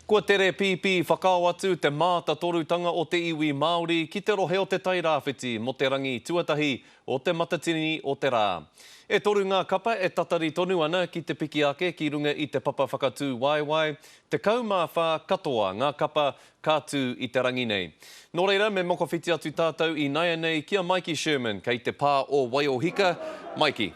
Kua tere pīpī whakao atu te mātatorutanga o te iwi Māori ki te rohe o Te Tai Rāwhiti mō te rangi tuatahi o Te Matatini o te Rā. E toru ngā kapa e tatari tonu ana ki te piki ake ki runga i te papa whakatū waewae, 14 katoa ngā kapa ka tū i te rangi nei. Nō reira, me mokowhiti atu tātou ināianei ki a Maiki Sherman kei te pā o Waiohika. Maiki.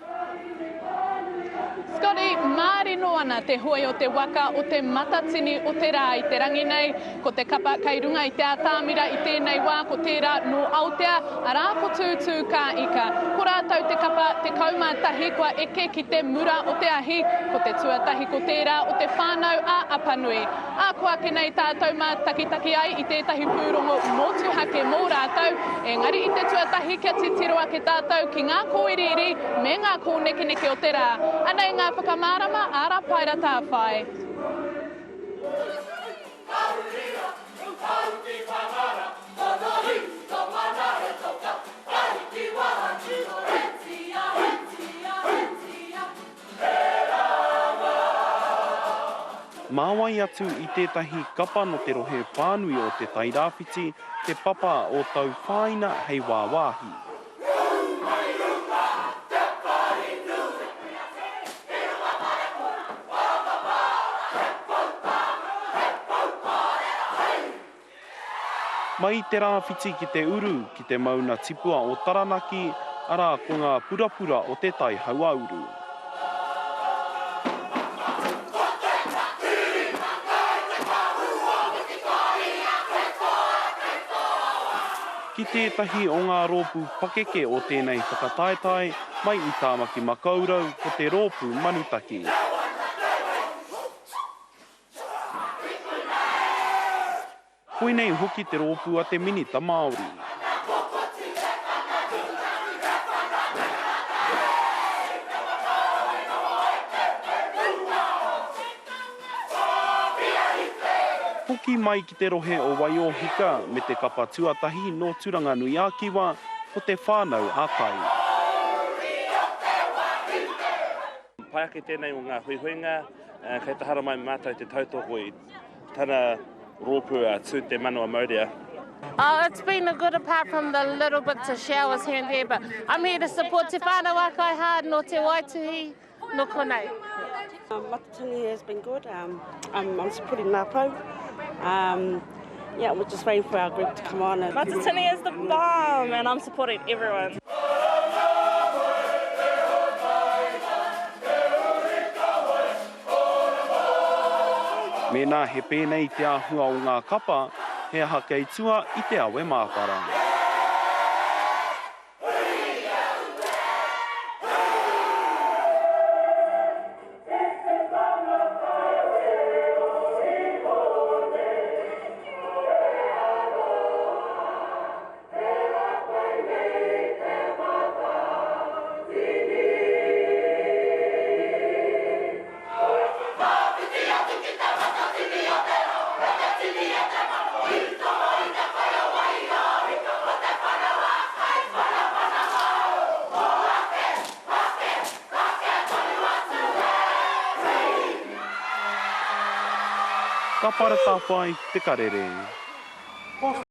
Scotty, mārino ana te hoe o te waka o Te Matatini o te Rā i te rangi nei. Ko te kapa kei runga i te atamira i tēnei wā ko tērā nō Aotea, arā ko Tūtū Ka Ika. Ko rātou te kapa 11 kua eke ki te mura o te ahi, ko te tuatahi ko tērā o Te Whānau a Apanui. Ā, ko ake nei tātou mātakitaki ai i tētahi pūrongo motuhake mō rātou, engari i te tuatahi kia titiro ake tātou ki ngā kōiriiri me ngā kōnekeneke o te rā. Anei ngā whakamārama a Rapaera Tāwhai. Mā wai atu i tētahi kapa nō te rohe whānui o Te Tairāwhiti te papa o Tauwhāina hei wāwāhi. Mai i te rāwhiti ki te uru, ki te mauna tipua o Taranaki, arā, ko ngā purapura o te tai hauāuru. Ki tētahi o ngā rōpū pakeke o tēnei whakataetae, mai i Tāmaki Makaurau, ko te rōpū Manutaki. Koinei hoki te rōpū a te Minita Māori. Hoki mai ki te rohe o Waiōhika me te kapa tuatahi nō Turanganui-a-Kiwa, ko Te Whānau a Tai. Pai ake tēnei o ngā huihuinga, kei te haramai mātou te tautoko i tana rōpū a Tū Te Manawa Maurea. Oh, it's been a good apart from the little bits of showers here and there, but I'm here to support Te Whānau a Kai Hard nō Te Waituhi, nō konei. Matatini has been good. Um, I'm, I'm supporting Ngā Pou. Um, yeah, we're just waiting for our group to come on. And... Matatini is the bomb and I'm supporting everyone. Mēnā he pēnei te āhua o ngā kapa, he aha kei tua i te awe māwhara? Ka para tāwhai te karere.